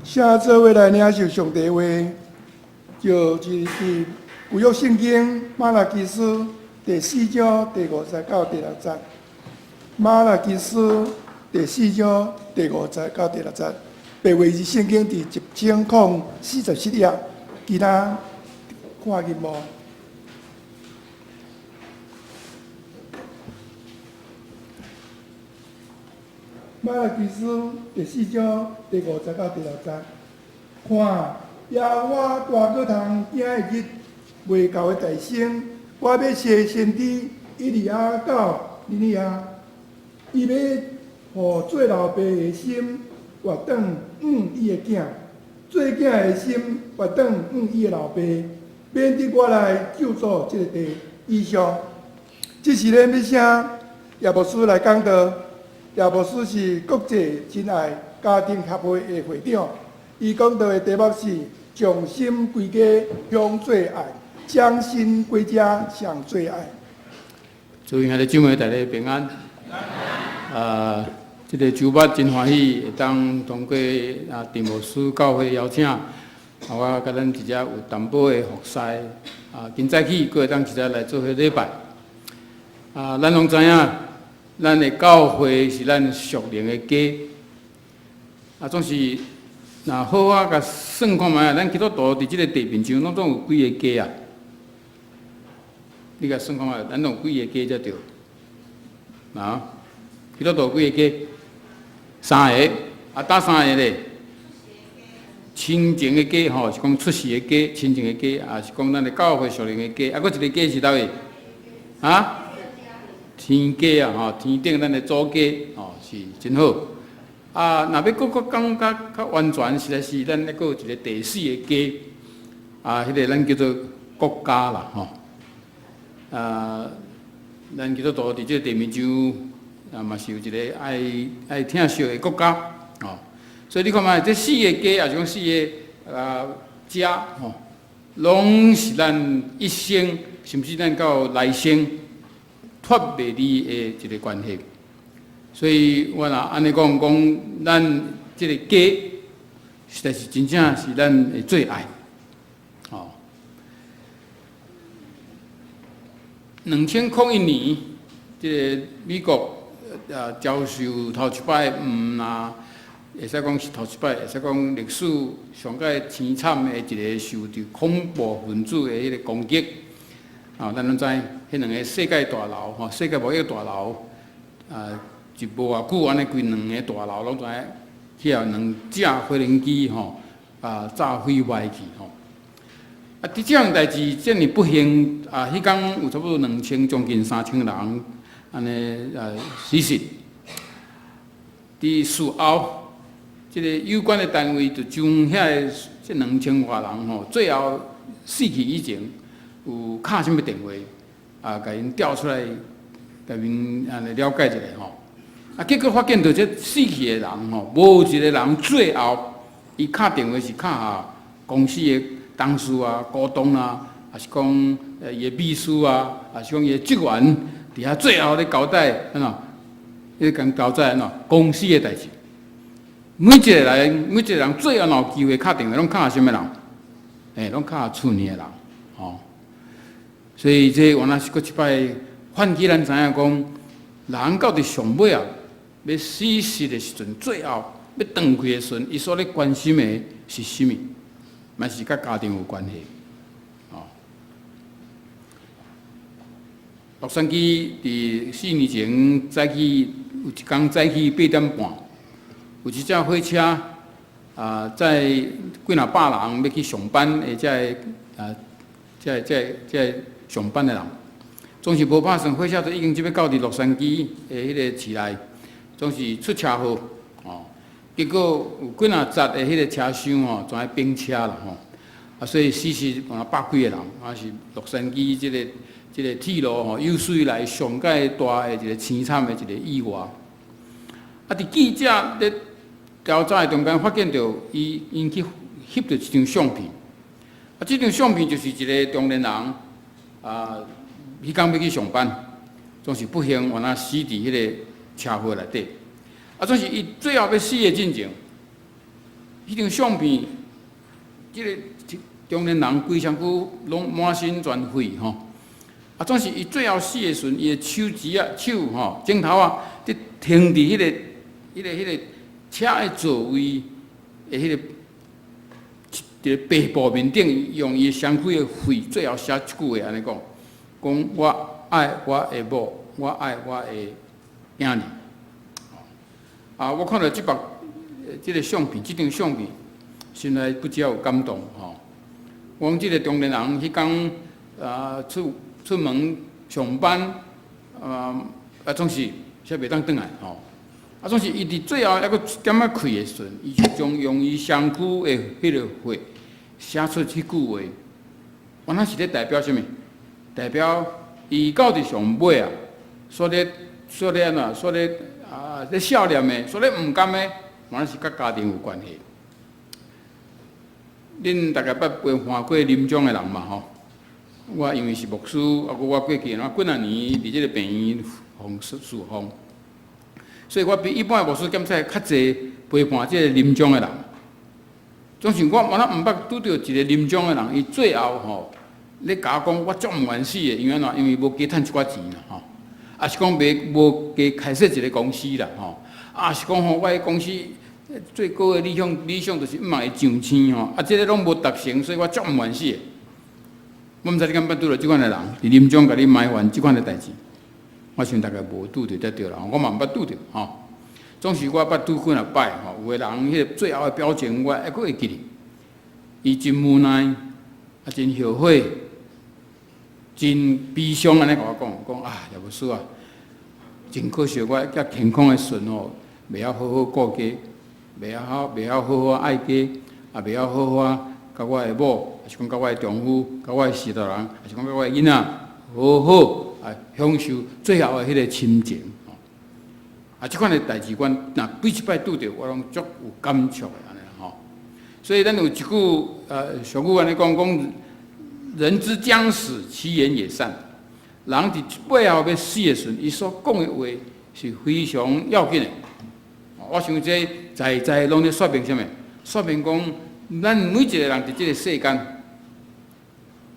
請做伙來領受上帝話，就是佇舊約聖經瑪拉基書第四章第五節到第六節。瑪拉基書第四章第五節到第六節，白話字聖經佇1047頁，其他看螢幕。瑪拉基書第四章第五節到第六節，看，耶和華大閣通驚的日未到的大先，我欲差先知以利亞到恁遐，伊欲予做老爸的心回轉向伊的囝，做囝的心回轉向伊的老爸，免得我來咒詛這个地。以上，這時咧欲請葉牧師來講道。葉牧師是國際真愛家庭協會的會長，伊講道的題目是“將心歸家享最愛，將心歸家享最愛”。諸位兄弟姊妹，大家平安。啊，這个周末真歡喜，會當通過啊陳牧師教會邀請，啊我佮咱一隻有淡薄的服侍，啊今早起閣會當一齊來做伙禮拜。啊，咱攏知影，咱的教會是咱屬靈的家。啊，總是若好好共算看覓啊，咱基督徒佇這个地面上，攏總有幾个家啊？你共算看覓，咱攏有幾个家才對？啊，基督徒幾个家？三个，啊，佗三个咧？親情的家吼，是講出世的家，親情的家，啊是講咱的教會屬靈的家，啊，閣一個家是佗位？啊？天家啊，吼，天頂咱的祖家，吼，是真好。啊，若欲閣閣講較較完全，實在是咱猶閣有一個第四个家，啊，彼個咱叫做國家啦，吼。啊，咱基督徒佇這个地面上，啊，嘛是有一個愛愛疼惜的國家，吼。所以你看覓，這四个家，抑是講四个啊家，吼，攏是咱一生，甚至咱到來生，脫袂離的一個關係。所以我若按呢講，講咱這个家，實在是真正是咱的最愛。吼，2001年，這个美國啊遭受頭一擺毋若會使講是頭一擺，會使講歷史上蓋凄慘的一個受著恐怖分子的彼个攻擊。啊，咱攏知，彼兩个世界大樓，吼，世界貿易大樓，啊，就無偌久按呢，規兩个大樓攏知影去予兩架飛行機吼，啊，炸毀壞去吼。啊，佇這項代誌遮爾不幸，啊，彼工有差不多2000將近3000人按呢啊死亡。佇事後，這个有關的單位就將遐个這2000外人吼，最後死去以前，有敲啥物電話，啊，共𪜶調出來，共𪜶按呢了解一下吼。啊，結果發現著這死去的人吼，無一个人最後伊敲電話是敲予公司的董事啊、股東啊，抑是講伊的秘書啊，抑是講伊的職員，佇遐最後咧交代按怎？咧共交代按怎？公司的代誌。每一个人，每一个人最後若有機會敲電話，攏敲予啥物人？欸，攏敲予厝內的人，吼。所以這原來是閣一擺喚起咱知影講，人到佇上尾啊，欲死時的時陣，最後欲斷氣的時陣，伊所咧關心的是啥物？嘛是佮家庭有關係。哦，洛杉磯佇4年前早起有一工早起8點半，有一隻火車啊，載幾若百人欲去上班的這个啊，這這這上班的人，總是無拍算，火車都已經這欲到佇洛杉磯的彼个市內，總是出車禍，哦，結果有幾若節的彼个車廂吼，全崩車啦吼，啊，所以死死有百幾个人，啊是洛杉磯這个這个鐵路吼有史以來上蓋大的一個凄慘的一個意外。啊，佇記者咧調查的中間，發現著伊𪜶去翕著一張相片，啊，這張相片就是一个中年人，啊，彼工欲去上班，總是不幸，原來死佇彼个車禍內底。啊，總是伊最後欲死的進前，彼張相片，這个中年人規身軀攏滿身全血吼。啊，總是伊最後死的時陣，伊的手指仔、手吼、指頭仔，佇停佇彼个車的座位的彼个一个白布面頂，用伊的身軀的血，最後寫一句話按呢講，講我愛我的某，我愛我的囝兒。啊，我看著這幅這个相片，這張相片，心內不只有感動吼。我講這个中年人彼工啊出門上班，啊總是煞袂當轉來吼。啊，總是伊佇最後猶閣一點仔氣的時陣，伊就將用伊身軀的彼个血寫出彼句話。原來是咧代表啥物？代表伊到佇上尾啊，煞咧按怎？煞咧啊咧少年的，煞咧毋甘的，原來是佮家庭有關係。恁大概捌陪伴過臨終的人嘛吼？我因為是牧師，啊，閣我過去哪幾若年佇這个病院奉侍奉，所以我比一般的牧師檢查較濟陪伴這个臨終的人。總是我原來毋捌拄著一个臨終的人，伊最後吼咧共我講，我足毋願死的，因為按怎？因為無加趁一寡錢啦吼，抑是講袂無加開設一个公司啦吼，抑是講吼我的公司最高的理想就是毋會上升吼，啊，這个攏無達成，所以我足毋願死的。我毋知你敢捌拄著這款的人，佇臨終共你埋怨這款的代誌，我想大概無拄著才對啦，我嘛毋捌拄著吼。總是我捌拄幾若擺吼，有的人彼个最後的表情，我猶閣會記得。伊真無奈，啊真後悔，真悲傷按呢共我講，講啊，葉牧師啊，真可惜我遮健康的時陣吼，袂曉好好顧家，袂曉好好愛家，也袂曉好好佮我的某，抑是講佮我的丈夫，佮我的序大人，抑是講佮我的囡仔，好好啊享受最後的彼个親情。啊，這款的代誌，阮若每一擺拄著，我攏足有感觸的按呢吼。所以咱有一句俗語按呢講，講人之將死，其言也善。人佇尾後欲死的時陣，伊所講的話是非常要緊的。我想這在在攏咧說明啥物？說明講，咱每一個人佇這个世間，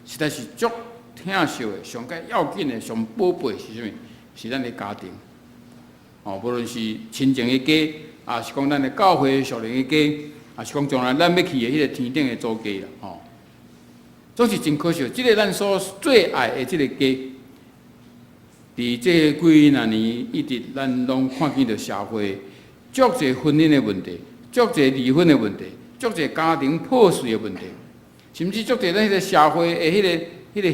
實在是足疼惜的、上蓋要緊的、上寶貝是啥物？是咱的家庭。哦，無論是親情的家，抑是講咱的教會屬靈的家，抑是講將來咱欲去的彼个天頂的祖家啦，吼。總是真可惜，這个咱所最愛的這个家，佇這幾若年一直咱攏看見著社會足濟婚姻的問題，足濟離婚的問題，足濟家庭破碎的問題，甚至足濟咱彼个社會的彼个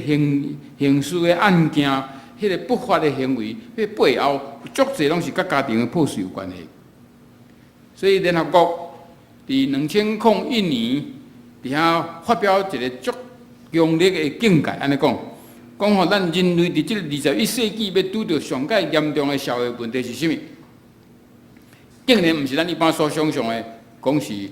刑事的案件，彼个不法的行為，彼个背後足濟攏是佮家庭的破碎有關係。所以聯合國佇2001年佇遐發表一个足強烈的警戒，按呢講，講吼咱人類佇這个21世紀欲拄著上蓋嚴重的社會問題是啥物？竟然毋是咱一般所想像的，講是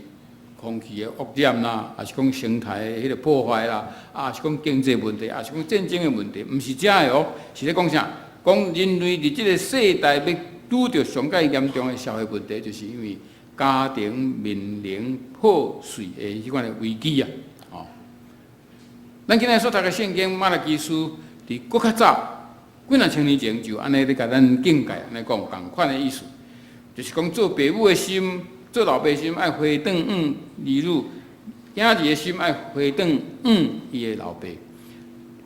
空氣的污染啦，抑是講生態的彼个破壞啦，抑是講經濟問題，抑是講戰爭的問題，毋是這个哦，是咧講啥？講人類佇這个世代欲拄著上蓋嚴重的社會問題，就是因為家庭面臨破碎的彼款的危機啊！哦，咱今日所讀的聖經瑪拉基書，佇閣較早幾若千年前就按呢咧共咱警戒，按呢講仝款的意思，就是講做爸母的心，做老爸心愛回轉往兒女，囝兒的心愛回轉往伊的老爸。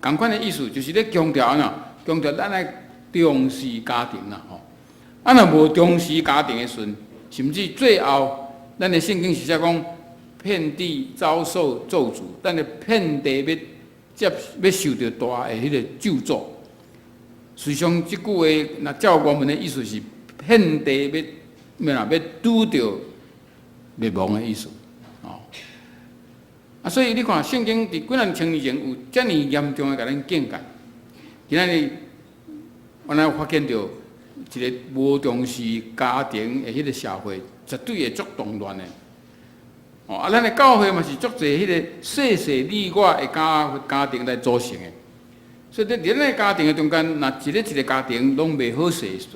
仝款的意思就是咧強調按怎？強調咱愛重視家庭啦，吼！啊，若無重視家庭的時陣，甚至最後，咱的聖經是寫講，遍地遭受咒詛，咱的遍地欲接欲受著大的彼个咒詛。實際上，這句話若照原文的意思是遍地欲欲哪欲拄著滅亡的意思，哦。啊，所以你看聖經佇幾若千年前有遮爾嚴重的共咱警戒，今仔日我咱發現著一个無重視家庭的彼個社會，絕對會足動亂的。哦，啊，咱的教會嘛是足濟彼個細細你我的家庭來組成的，所以佇咱的家庭的中間，若一个一个家庭攏袂好勢的時陣，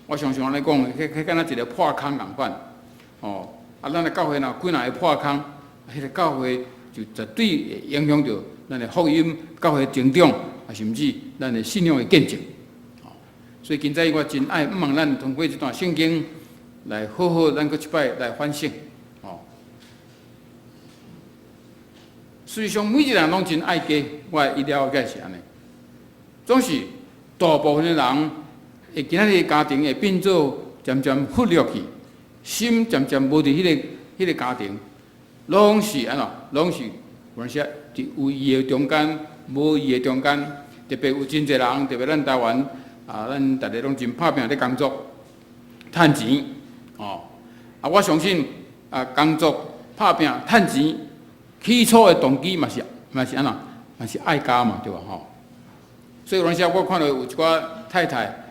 我常常按呢講，彼敢若一个破空仝款，哦，啊，咱的教會若幾若會破空，彼個教會就絕對會影響著咱的福音教會成長，啊，甚至咱的信仰的見證。所以今早我真愛向望咱通過這段聖經來好好咱閣一擺來反省。哦，事實上每一個人攏真愛家，我的了解是按呢。總是大部分的人會今仔日家庭會變做漸漸忽略去，心漸漸無佇彼個家庭，攏是按怎？攏是有陣時佇有伊的中間，無伊的中間，特別有真濟人，特別咱台灣啊，咱逐个攏真拍拚咧工作，趁錢，哦，啊，我相信啊，工作拍拚趁錢，起初的動機嘛是按怎？嘛是愛家嘛，對無吼？所以有陣時我看著有一寡太太，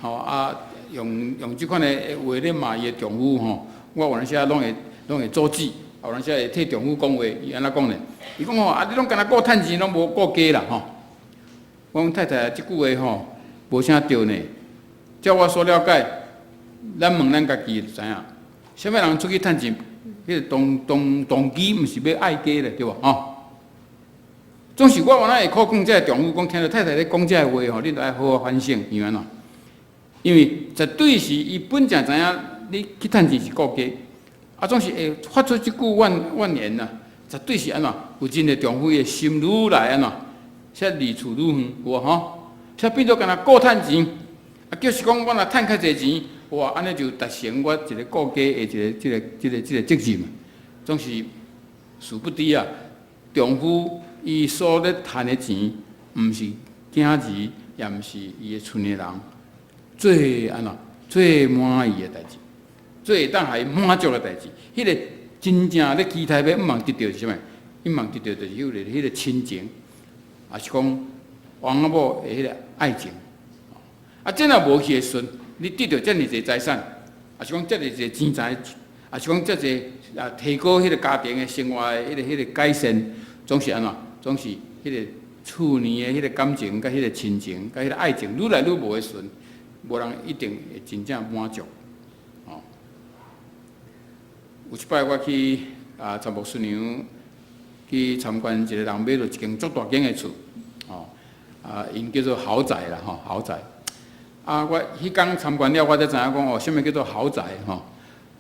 吼啊，用這款的話咧罵伊的丈夫吼，我有陣時攏會阻止，有陣時會替丈夫講話，伊按怎講呢？伊講吼啊，你攏干焦顧趁錢，攏無顧家啦吼。我講太太，這句話吼無啥對呢。照我所了解，咱問咱家己就知影，啥物人出去趁錢，彼個動機毋是欲愛家咧，對無吼？總是我原來會苦勸這个丈夫講，聽著太太咧講這个話吼，你著愛好好反省，因為按怎？因為絕對是伊本正知影你去趁錢是顧家，啊，總是會發出這句怨言啊，絕對是按怎？有真濟丈夫的心愈來按怎？才離厝愈遠，有無吼？才變做干焦顧趁錢，啊，就是講我若趁較濟錢，哇，按呢就達成我一個顧家的一個、這個、這個、這個責任。總是殊不知啊，丈夫伊所咧趁的錢，毋是囝兒，也毋是伊的賰的人最按怎最滿意的代誌，最會當予伊滿足的代誌。彼個真正咧期待欲向望得著是啥物？向望得著就是彼個親情，抑是講翁仔某的彼個愛情。啊，這若無去的時陣，你得著遮爾濟財產，抑是講遮爾濟錢財，抑是講遮濟啊提高彼個家庭的生活的彼個改善，總是按怎？總是彼個厝內的彼個感情、佮彼個親情、佮彼個愛情，愈來愈無的時陣，無人一定會真正滿足。哦，有一擺我去啊，參牧師娘去參觀一個人買著一間足大間的厝，哦，啊，𪜶叫做豪宅啦，吼，豪宅。啊，我彼工參觀了，我才知影講哦，啥物叫做豪宅吼？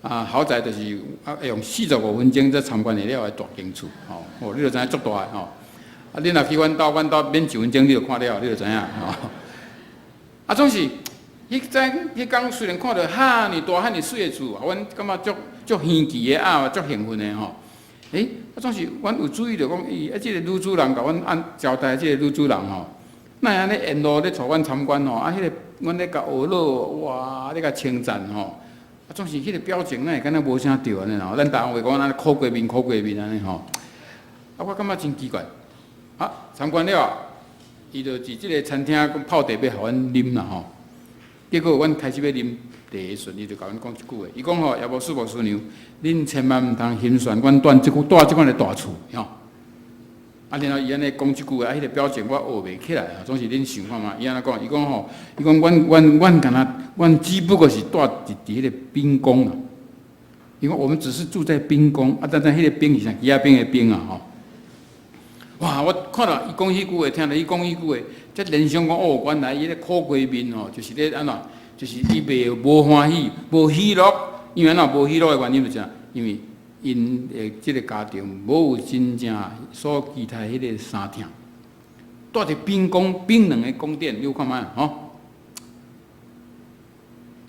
啊，豪宅就是啊，用45分鐘才參觀會了的大間厝，吼，哦，你就知影足大的吼。啊，你若去阮兜，阮兜免一分鐘你就看了，你就知影吼。啊，總是彼陣彼工雖然看著遐爾大、遐爾媠的厝，啊，阮感覺足足稀奇的啊，足興奮的吼。欸，啊，總是阮有注意著講，伊啊，這個女主人共阮按招待這個女主人吼，哪會按呢沿路咧帶阮參觀吼？啊，彼個阮咧共學咾，哇，咧共稱讚吼。啊，總是彼個表情，哪會敢若無啥對按呢吼？咱台灣話講，按呢苦瓜面、苦瓜面按呢吼。啊，我感覺真奇怪。啊，參觀了，伊就佇這個餐廳講泡茶欲予阮啉啦吼。結果阮開始欲啉茶的時陣，伊就共阮講一句話，伊講吼，葉牧師牧師娘，恁千萬毋通欣羨阮蹛這款的大厝吼。啊，然後伊按呢講這句話，啊，彼個表情我學袂起來啊。總是恁想看覓，伊按怎講？伊講吼，伊講阮敢若，阮只不過是蹛佇彼個冰宮啊。伊講我們只是住在冰宮，啊，但但彼個冰是啥？枝仔冰的冰啊吼。哇！我看著伊講彼句話，聽著伊講彼句話，才聯想講哦，原來伊咧苦瓜面吼，就是咧按怎？就是伊袂無歡喜、無喜樂，因為按怎無喜樂的原因就是啥？因為𪜶的這個家庭無有真正所期待彼個相疼，蹛佇冰宮、冰冷的宮殿，你有看覓吼？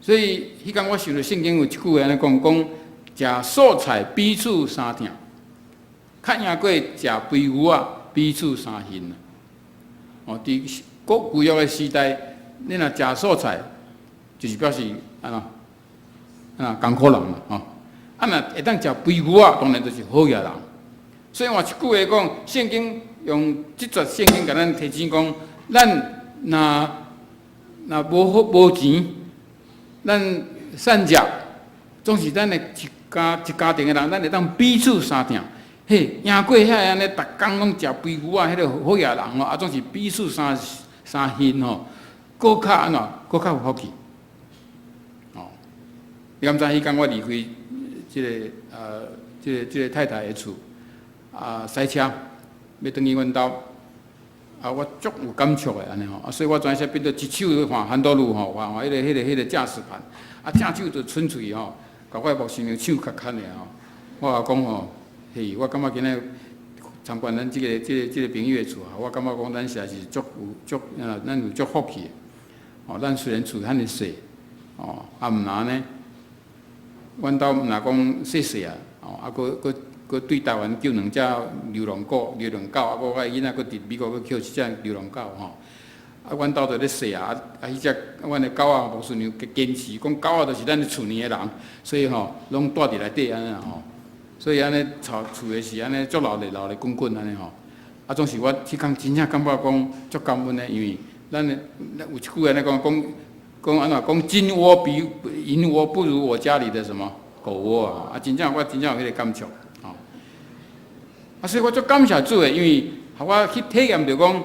所以，彼工我想著聖經有一句話按呢講，講食素菜彼此相疼，較贏過食肥牛仔彼此相恨啊！哦，佇古舊約的時代，你若食素菜，就是表示按怎按怎艱苦人嘛，吼！啊，若會當食肥牛仔，當然就是好額人。所以換一句話講，聖經用這節聖經共咱提醒講，咱若若無好無錢，咱善食，總是咱的一家一家庭的人，咱會當彼此相疼。嘿，贏過遐按呢，逐工攏食肥牛仔，彼個好額人吼，啊，總是彼此相相恨吼，閣較按怎，閣較有福氣。哦，你敢知彼工我離開這個太太的厝啊，駛車欲轉去阮兜，啊，我足有感觸的按呢吼，啊，所以我轉時變做一手看 handle 吼，看彼個駕駛盤，啊，正手就伸出去吼，共我的牧師娘手較牽的吼，我講吼，嘿，我感覺今仔參觀咱這個朋友的厝啊，我感覺講咱實在是足有足啊，咱有足福氣的，哦，咱雖然厝遐爾細，哦，啊，毋若呢，阮兜毋若講細細啊，哦，啊，閣對台灣救兩隻流浪狗、流浪狗，啊，閣我囡仔閣佇美國閣抾一隻流浪狗吼。啊，阮兜就咧細啊，啊，彼隻阮的狗仔牧師娘堅持講狗仔就是咱的厝裡的人，所以吼攏蹛佇內底按呢吼。所以按呢吵厝的時按呢足鬧熱鬧熱滾滾按呢吼。啊，總是我彼工真正感覺講足感恩的，因為咱的有一句按呢講講講按怎講金窩比銀窩不如我家裡的什麼狗窩啊！啊，真正我真正有彼個感觸，吼。啊，所以我足感謝主的，因為予我去體驗著講，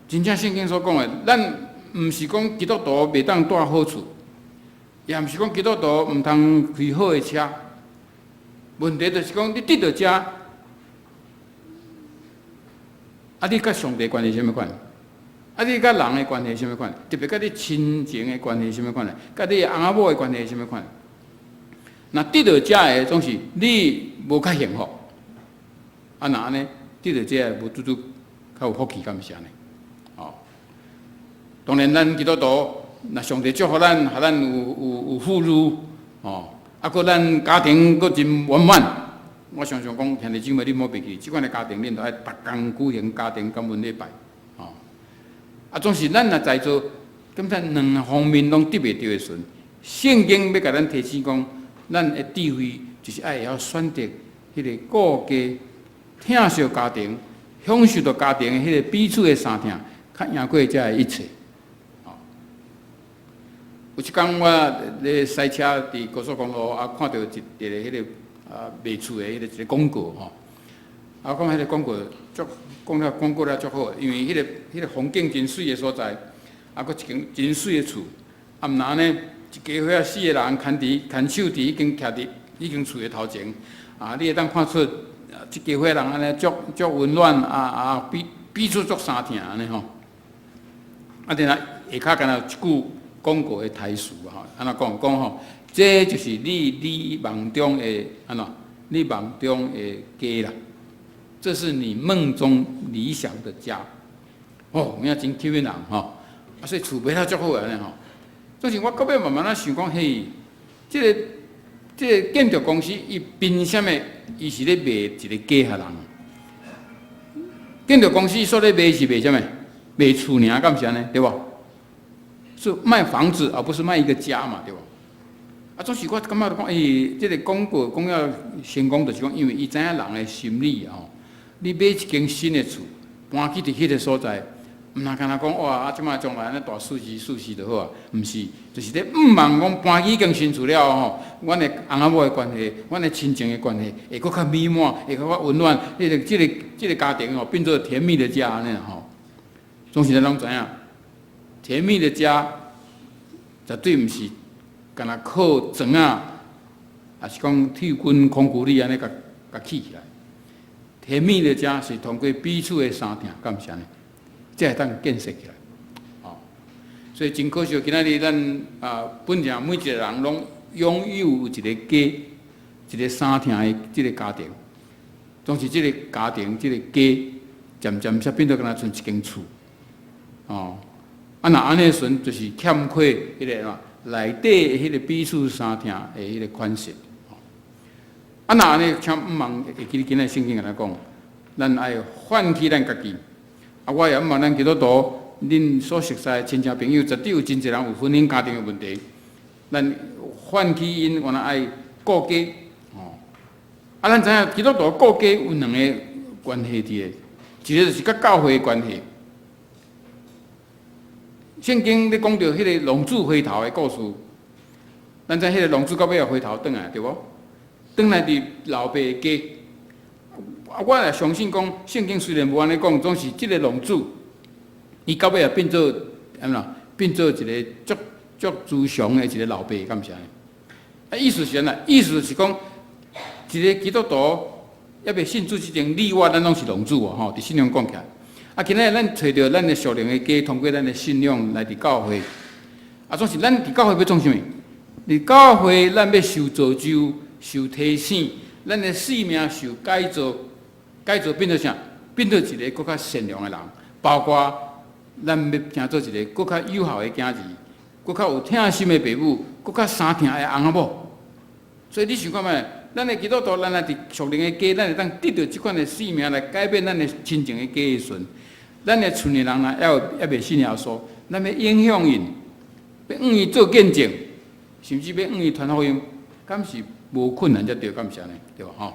真正聖經所講的，咱毋是講基督徒袂當蹛好厝，也毋是講基督徒毋通開好的車。問題就是講，你佇著遮，啊，你佮上帝關係啥物款？啊，你佮人的關係啥物款？特別佮你親情的關係啥物款？佮你翁仔某的關係啥物款？若佇著遮的總是你無較幸福，啊，若按呢，佇著遮的無拄拄較有福氣，敢毋是按呢？哦，當然咱基督徒，若上帝祝福咱，予咱有富裕，哦，啊，閣咱家庭閣真圓滿。我常常講，兄弟姊妹，你莫袂記，這款的家庭，恁著愛逐工舉行家庭感恩禮拜，哦。啊，總是咱若在座，感覺兩方面攏得袂著的時陣，聖經欲共咱提醒講，咱的智慧就是愛會曉選擇彼個顧家、疼惜家庭、享受著家庭的彼個彼此的相疼，較贏過這的一切。哦，有一工我咧駛車佇高速公路啊，看著一個彼個啊賣厝的彼個一個廣告吼，啊，講彼個廣告足講了廣告了足好，因為彼個風景真媠的所在，啊，閣一間真媠的厝，啊，毋若呢，一家伙仔四個人牽手佇已經徛佇彼間厝的頭前，啊，你會當看出，這家伙人按呢足足溫暖，啊啊彼彼此足相疼按呢吼。啊，然後下跤敢若有一句廣告的台詞吼，按怎講講吼？這就是你夢中的按怎？你夢中的家啦，這是你夢中理想的家。哦，有影真吸引人吼。啊，所以厝賣了足好按呢吼。總是我到尾慢慢仔想講，嘿，這個建築公司伊憑啥物？伊是咧賣一個家予人？建築公司所咧賣是賣啥物？賣厝爾，敢毋是按呢？對無？是賣房子，而不是賣一個家嘛，對無？啊，總是我感覺講，欸，這個廣告講了成功，就是講，因為伊知影人的心理吼。你買一間新的厝，搬去佇彼個所在，毋若干焦講哇，啊，這擺將來按呢蹛舒適舒適就好啊？毋是，就是咧向望講搬去彼間新厝了後吼，阮的翁仔某的關係，阮的親情的關係，會閣較美滿，會閣較溫暖。彼個、這個、這個家庭吼，變做甜蜜的家按呢吼。總是咱攏知影，甜蜜的家絕對毋是干焦靠磚仔，抑是講鐵筋空骨力按呢共共起起來。甜蜜的家是通過彼此的相疼，敢毋是按呢？才會當建設起來。哦，所以真可惜，今仔日咱啊，本正每一個人攏擁有一個家，一個相疼的這個家庭。總是這個家庭，這個家，漸漸才變做敢若賰一間厝。哦，啊，若按呢時陣，就是欠缺彼個啥內底的彼個彼此相疼的彼個款式。啊，若按呢，請毋茫會記今仔聖經按怎講，咱愛反起咱家己。啊，我也毋茫咱基督徒，恁所熟悉的親戚朋友，絕對有真濟人有婚姻家庭的問題。咱反起𪜶，原來愛顧家。哦，啊，咱知影基督徒顧家有兩個關係佇咧，一個就是佮教會的關係。聖經咧講著彼個浪子回頭的故事，咱知彼個浪子到尾也回頭轉來，對無？轉來佇老爸的家。啊，我也相信講，聖經雖然無按呢講，總是這個浪子，伊到尾也變做按怎？變做一個足足慈祥的一個老爸，敢毋是按呢？啊，意思是按怎？意思是講，一个基督徒猶未信主之前，你我咱攏是浪子哦，吼！佇信仰講起來，啊，今仔日咱揣著咱的屬靈的家，通過咱的信仰來佇教會。啊，總是咱佇教會欲創啥物？佇教會咱欲受造就、受提醒，咱的生命受改造，改造變做啥？變做一个閣較善良的人，包括咱欲成做一个閣較友好的囝兒，閣較有疼心的爸母，閣較相疼的翁仔某。所以你想看覓？咱的基督徒，咱若佇屬靈的家，咱會當得著這款的生命來改變咱的親情的家的時陣，咱的厝內人若猶未信耶穌，咱欲影響𪜶，欲向伊做見證，甚至欲向伊傳福音，敢是無困難才對，敢是按呢？對無吼？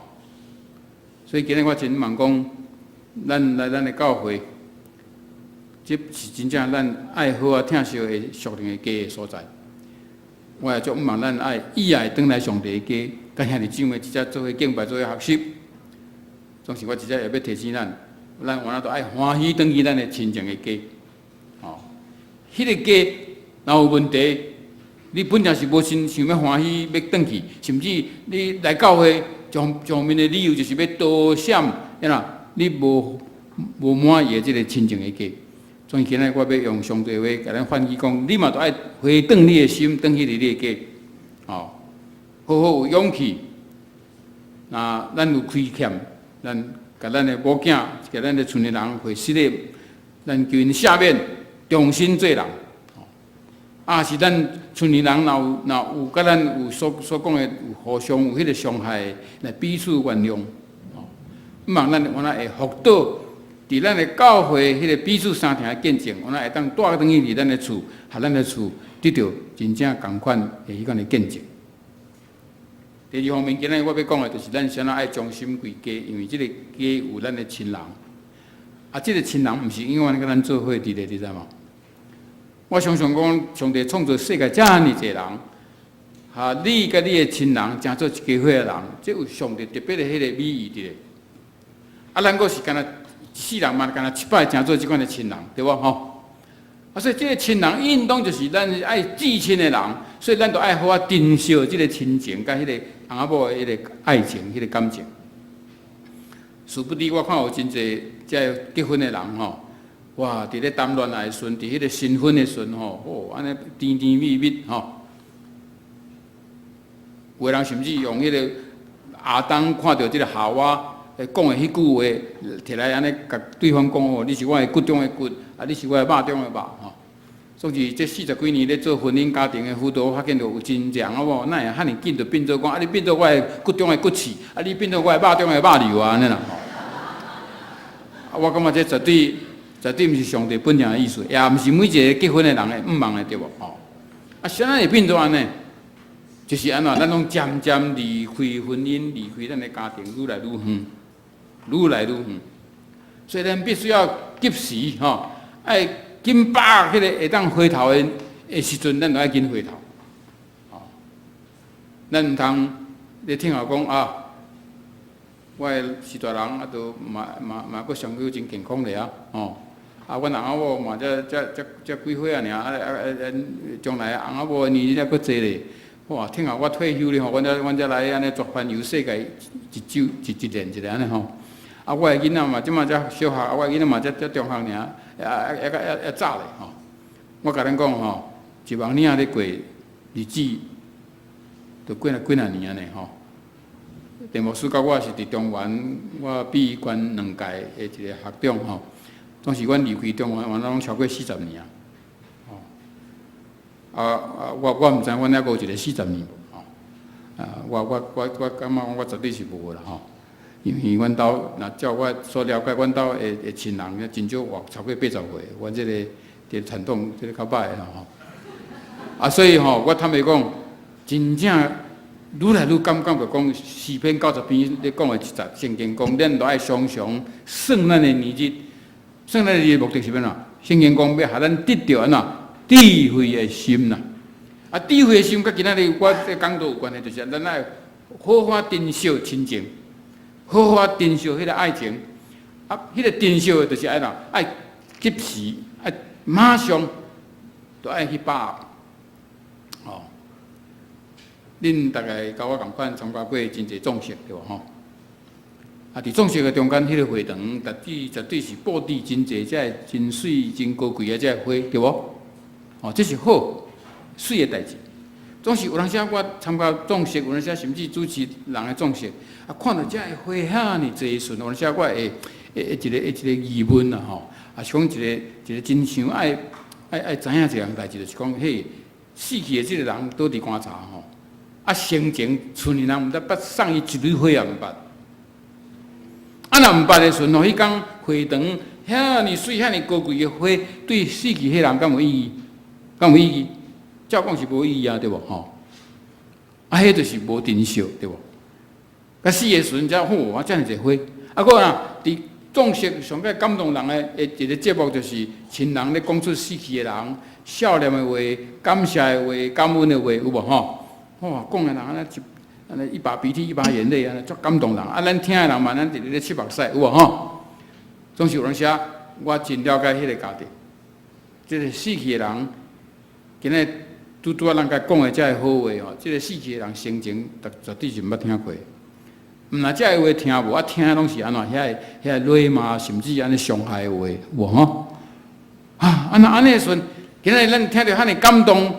所以今日我真望講，咱來咱的教會，這是真正咱愛好好疼惜的屬靈的家的所在。我也足望咱愛意愛轉來上帝的家，佮兄弟姊妹一齊做伙敬拜，做伙學習。總是我一直也欲提醒咱，咱原來都愛歡喜轉去咱的親情的家。哦，彼个家若有問題，你本來是無心想欲歡喜欲轉去，甚至你來教會上上面的理由就是欲躲閃，按怎？你無滿意的這个親情的家。所以今日我欲用上帝話共咱勸諭講，你嘛著愛回轉你的心，轉去你的家，哦，好好有勇氣。若咱有虧欠，咱共咱的某囝、共咱的厝內人會失禮，咱求𪜶赦免，重新做人。啊，是咱厝內人若有佮咱有所講的有互相有彼个傷害，來彼此原諒。哦，望咱原來會復倒。佇咱的教會，彼个彼此相疼的見證，阮會當帶轉去佇咱的厝，予咱的厝得著真正仝款的彼款的見證。第二方面，今日我欲講的就是咱啥物愛忠心歸家，因為這个家有咱的親人。啊，這个親人毋是永遠佮咱做伙佇咧，你知無？我常常講，上帝創造世界遮爾濟人，哈，你佮你的親人成做一家伙的人，這有上帝特別的彼个美意佇咧。啊，咱閣是敢若一世人嘛，敢若一擺成做這款的親人，對無吼？啊，所以這个親人應當就是咱愛至親的人，所以咱著愛好好珍惜這个親情，佮彼个翁仔某的彼个愛情、彼个感情。殊不知，我看有真濟這結婚的人吼，哇！佇咧談戀愛的時陣，佇彼个新婚的時陣吼，哦，按呢甜甜蜜蜜吼。有的人甚至用彼个亞當看著這个夏娃講的彼句話，提來按呢共對方講哦，你是我的骨中的骨，啊，你是我的肉中的肉吼。所以這四十幾年咧做婚姻家庭的輔導，我發現著有真濟人好無？哪會遐爾緊就變做講，啊，你變做我的骨中的骨刺，啊，你變做我的肉中的肉瘤啊，按呢啦吼。啊，我感覺這絕對絕對毋是上帝本意的意思，也毋是每一个結婚的人會向望的對無？吼。啊，啥物會變做按呢？就是按怎，咱攏漸漸離開婚姻，離開咱的家庭，愈來愈遠，愈來愈遠。所以咱必須要及時吼，愛緊把握彼个會當回頭的時陣，咱就愛緊回頭。吼，咱毋通咧聽候講啊，我的序大人啊，都嘛嘛嘛閣上閣真健康咧啊，吼！啊，阮翁仔某嘛才才才才幾歲仔爾，啊啊啊！將來翁仔某的年日猶閣濟咧，哇！聽候我退休咧吼，阮才來按呢煞環遊世界一周一一年一下按呢吼。啊，我的囡仔嘛，這馬才小學，啊，我的囡仔嘛才才中學爾，啊啊猶猶猶早咧吼。我共恁講吼，一望領咧過日子，都過了幾若年按呢吼。鄭牧師佮我是佇中原，我比伊懸兩屆的一个學長吼。當時阮離開中原，原來攏超過四十年啊。吼，啊啊，我毋知阮猶閣有一个四十年無吼。啊，我感覺我絕對是無啦吼。因為阮兜若照我所了解，阮兜的親人真少活超過80歲，阮這个傳統這个較歹啦吼。啊，所以吼，我坦白講，真正愈來愈感覺講詩篇90篇咧講的一節聖經講，咱著愛常常算咱的年日，算咱的年日目的是欲按怎？聖經講欲予咱得著按怎智慧的心啦。啊，智慧的心佮今仔日我這講道有關係，就是咱愛好好珍惜親情，好好珍惜彼个愛情。啊，彼个珍惜的就是愛怎？愛及時，愛馬上，都愛去把握。哦，恁大概佮我仝款參加過真濟葬式對無吼？啊，佇葬式的中間，彼個會場絕對絕對是布置真濟這个真媠、真高貴的這个花，對無？哦，這是好媠的代誌。總是有當時我參加葬式，有當時甚至主持人的葬式，啊，看著這个花遐爾濟時陣，有當時我會會會一个會一個疑問啦吼，啊是講一个一個真想愛愛愛知影一項代誌，就是講彼死去的這個人倒佇棺材吼，啊生前賰的人毋知捌送伊一蕊花也毋捌。啊，若毋捌的時陣吼，彼工會場遐爾媠、遐爾高貴的花，對死去彼人敢有意義？敢有意義？照講是無意義啊，對無吼？啊，彼就是無珍惜，對無？啊，死的時陣才好啊，遮爾濟花。啊，閣啊，佇葬式上蓋感動人的一個節目，就是親人咧講出死去的人孝念的話、感謝的話、感恩的話，有無吼？哇，講的人按呢一按呢一把鼻涕一把眼淚，按呢足感動人。啊，咱聽的人嘛，咱直直咧拭目屎，有無吼？總是有當時啊，我真了解彼個家庭，這個死去的人，今仔拄拄仔咱共講的這个好話吼，這個死去的人生前絕絕對是毋捌聽過。毋若這个話聽無，啊聽攏是按怎？遐个遐個禮罵，甚至按呢傷害的話，有無吼？啊，啊若按呢時陣，今仔咱聽著遐爾感動、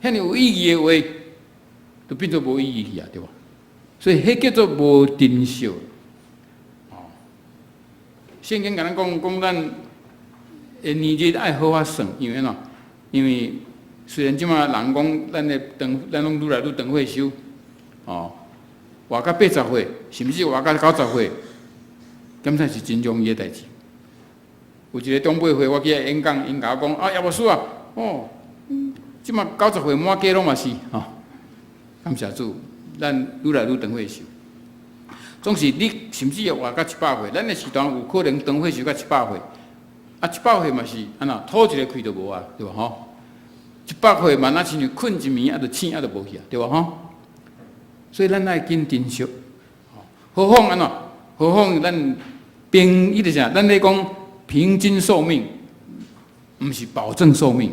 遐爾有意義的話，就變做無意義去啊，對無？所以，彼叫做無珍惜。哦，聖經共咱講，講咱的年日愛好好算，因為按怎？因為雖然這馬人講咱的長，咱攏愈來愈長歲壽，哦，活到80歲，甚至活到90歲，敢算是真容易的代誌。有一個長輩會，我去遐演講，𪜶共我講啊，葉牧師啊，哦，這馬90歲滿街攏嘛是，吼，感謝主，咱愈來愈長歲壽。總是你甚至會活到100歲，咱的時代有可能長歲壽到一百歲，啊，一百歲嘛是按怎吐一个氣就無啊，對無吼？一百歲嘛，若親像睏一暝，啊，就醒啊，就無去啊，對無吼？所以咱愛緊珍惜，何況按怎？何況咱平，彼個啥？咱咧講平均壽命，毋是保證壽命。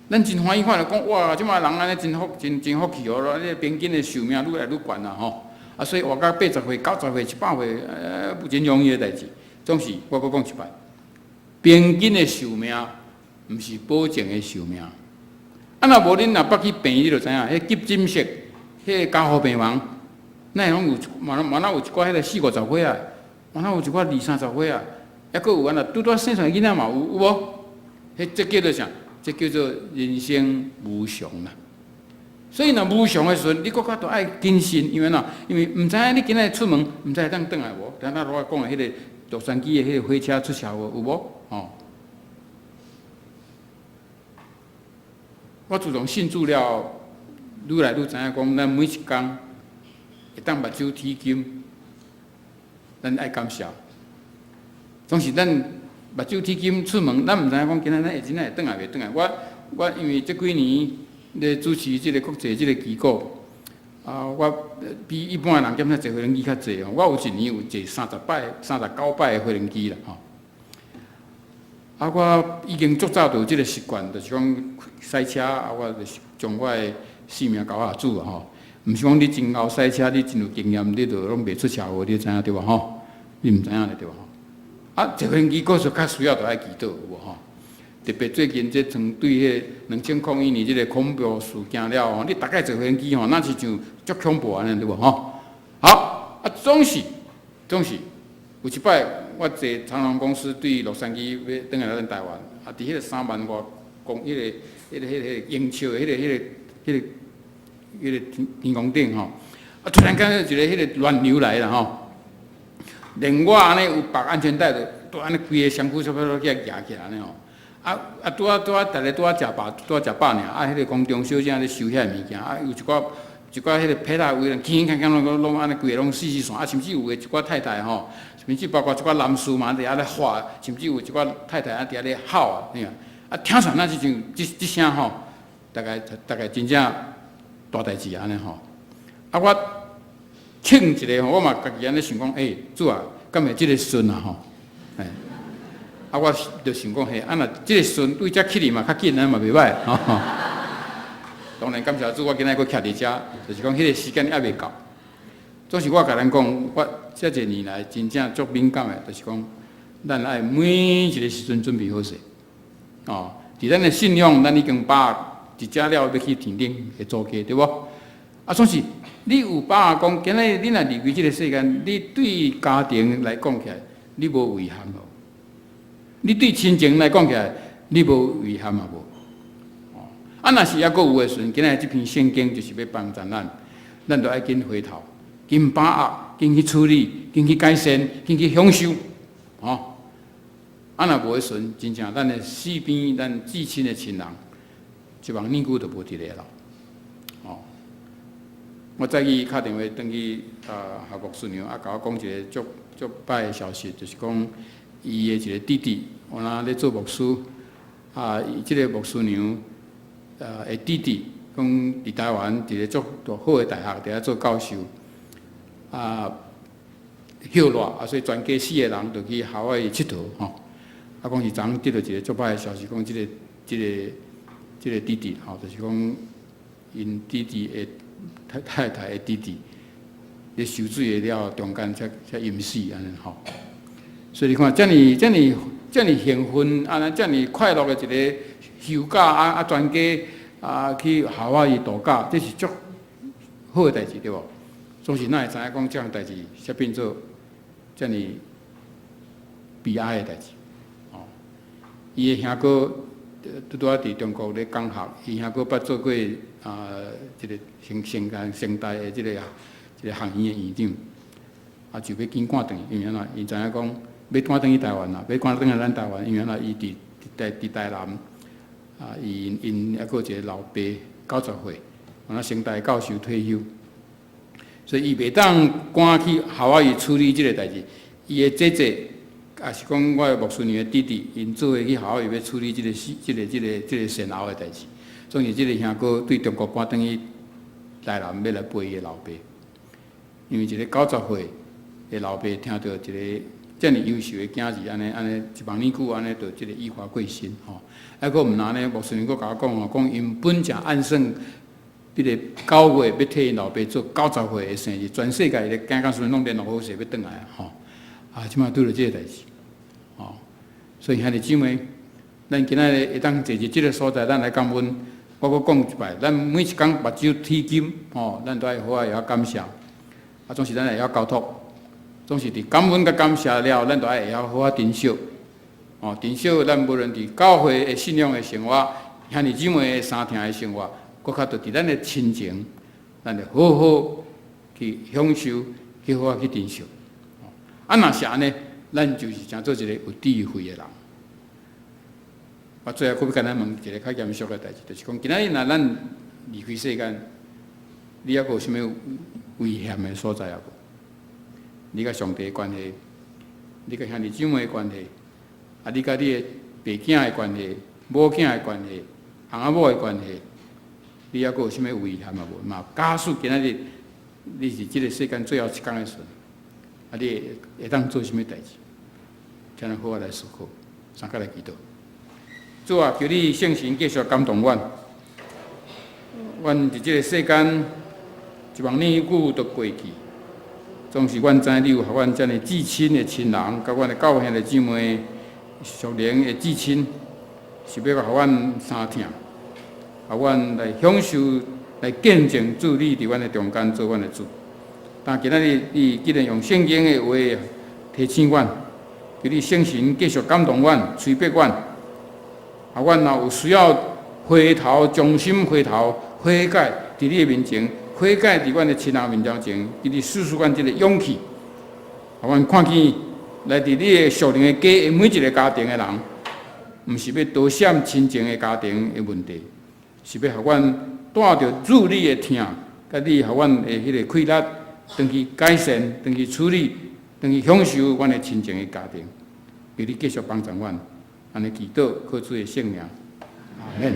咱真歡喜看著講哇，這馬人按呢真福，真真福氣哦！這平均的壽命愈來愈懸啦吼。啊，所以活到80歲、90歲、100歲，毋真容易的代誌。總是我閣講一擺，平均的壽命，毋是保證的壽命。啊，若無恁若捌去病院，你就知影，彼急診室、彼個加護病房，哪會攏有嘛嘛若有一寡彼個四五十歲仔，嘛若有一寡二三十歲仔，抑閣有按怎拄拄生出來囡仔嘛有，有無？彼這叫做啥？這叫做人生無常啦。所以若無常的時陣，你閣較著愛謹慎，因為按怎？因為毋知影你今仔日出門，毋知會當轉來無？等下我講的彼個洛杉磯的彼個火車出車禍有無？吼！我自從信主了，愈來愈知影講，咱每一工會當目睭鐵金，咱愛感謝。總是咱目睭鐵金出門，咱毋知影講今仔咱會真正會轉來袂轉來。我我因為這幾年咧主持這個國際這個機構，啊，我比一般的人減少坐飛輪機較濟哦。我有一年有坐30擺、39擺的飛輪機啦，吼。啊，我已經足早就有這個習慣，就是講駛車啊，我就是將我的性命交予主啊，吼。毋是講你真𠢕駛車，你真有經驗，你就攏袂出車禍，你知影對無吼？你毋知影咧對無吼？啊，坐飛機閣是較需要著愛祈禱有無吼？特別最近這從對彼個2001年這個恐怖事件了後，你逐擺坐飛機吼，若是像足恐怖按呢對無吼？好，啊，總是總是有一擺，我坐長榮公司對洛杉磯欲轉來咱台灣，啊，佇彼個3萬外公，彼個、彼個、彼個英尺的彼個、彼個、彼個、彼個天天空頂吼，啊，突然間一个彼個亂流來啦吼，連我按呢有綁安全帶的，都按呢規个身軀差不多去共夯起來按呢吼。啊啊！拄仔拄仔，逐个拄仔食飽，拄仔食飽爾。啊，彼個空中小姐咧收遐個物件，啊，有一寡一寡彼個皮仔位，鏗鏗鏘攏攏攏按呢規个攏死死線。啊，甚至有的一寡太太吼，甚至包括一寡男士嘛，佇遐咧喊，甚至有一寡太太啊佇遐咧吼啊，你看，啊，聽出來若是像這這聲吼，大概大概真正大代誌按呢吼。啊，我凊一下吼，我嘛家己按呢想講，欸，主啊，敢會這個順啊吼，欸。啊，我就想講嘿，啊若這個順對遮起去嘛較緊，按呢嘛袂䆀吼。當然感謝主，我今仔日閣徛佇遮，就是講彼個時間猶未到。總是我共咱講，我這濟年來真正足敏感的，就是講，咱愛每一個時陣準備好勢。哦，佇咱的信仰，咱已經把握一隻了欲去天頂的祖家，對無？啊，總是你有把握講，今仔日你若離開這個世間，你對家庭來講起來，你無遺憾無？你對親情來講起來，你無遺憾啊無？哦，啊，若是猶閣有的時陣，今仔日這篇聖經就是欲幫助咱，咱著愛緊回頭，緊把握，緊去處理，緊去改善，緊去享受，哦。啊，若無的時陣，真正咱的四邊，咱至親的親人，一望年久就無佇咧啦。哦，我早起敲電話轉去啊，何牧師娘啊，共我講一個足足歹的消息，就是講伊的一個弟弟，有哪咧做牧師，啊，伊這個牧師娘啊的弟弟，講佇台灣一個足好的大學佇遐做教授，啊，歇熱啊，所以全家四個人就去夏威夷𨑨迌吼。啊，講是昨昏得著一個足歹的消息，講這個弟弟吼，就是講𪜶弟弟的太太太的弟弟，咧受水的了中間才淹死按呢吼。所以你看，遮爾遮爾遮爾興奮，啊，遮爾快樂的一個休假啊啊，全家啊去夏威夷度假，這是足好的代誌對無？總是哪會知影講這項代誌，才變做遮爾悲哀的代誌。伊的兄哥拄拄仔佇中國咧講學，伊兄哥捌做過啊，這個成成成大的這個學院的院長，啊就欲緊趕轉去，因為按怎？𪜶知影講欲趕轉去台灣啦，欲趕轉來咱台灣，因為按怎？伊佇台南，啊，伊𪜶猶閣有一個老爸90歲，啊，成大教授退休，所以伊袂當趕去夏威夷處理這個代誌，伊的姐姐。也是講我的牧師娘的弟弟，𪜶做伙去夏威夷欲處理這個事、這個、這個、這個善後的代誌。總是這個兄哥對中國趕轉去台南，欲來陪伊的老爸。因為一個90歲的老爸聽著一個遮爾優秀的囝兒，按呢按呢一望年久按呢，就這個意華過身吼。啊，閣毋但呢，牧師娘閣共我講吼，講𪜶本正按算，彼個9月欲替𪜶老爸做90歲的生日，全世界的囝仔孫攏聯絡好勢欲轉來吼。啊，這擺拄著這個代誌。哦，所以兄弟姊妹，咱今仔日會當坐佇這個所在，咱來感恩。我閣講一擺，咱每一工目睭天金，吼，咱都愛好好會曉感謝。啊，總是咱會曉交託，總是佇感恩佮感謝了，咱都愛會曉好好珍惜。哦，珍惜咱無論佇教會的信仰的生活，兄弟姊妹的相疼的生活，閣較著佇咱的親情，咱就好好去享受，去好好去珍惜。啊，若是按呢，咱就是成做一個有智慧的人。我最後閣欲共咱問一個較嚴肅的代誌，就是講今仔日若咱離開世間，你猶閣有啥物危險的所在猶無？你佮上帝的關係，你佮兄弟姊妹的關係，啊，你佮你的爸囝的關係、某囝的關係、翁仔某的關係，你猶閣有啥物危險啊無？嘛，假使今仔日你是這個世間最後一工的時陣，啊，你會當做啥物代誌？請咱好好來思考，三個來祈禱。主啊，求你聖神繼續感動阮，阮佇這個世間一望年久就過去，總是阮知你有予阮遮爾至親的親人，佮阮的教會兄弟姊妹、屬靈的至親，是欲予阮相疼，予阮來享受、來見證主你佇阮的中間做阮的主。但今仔日你既然用聖經的話提醒阮，求你聖神繼續感動阮、催逼阮。啊，阮若有需要回頭、重新回頭、悔改，佇你的面前悔改，佇阮的親人面前，求你賜予阮這個勇氣。啊，阮看見來佇你的屬靈的家的每一個家庭的人，毋是欲躲閃親情的家庭的問題，是欲予阮帶著主你的疼，佮你予阮的彼個氣力，轉去改善、轉去處理、轉去享受阮的親情的家庭。求你繼續幫助阮。按呢祈禱，靠主的聖名，阿門。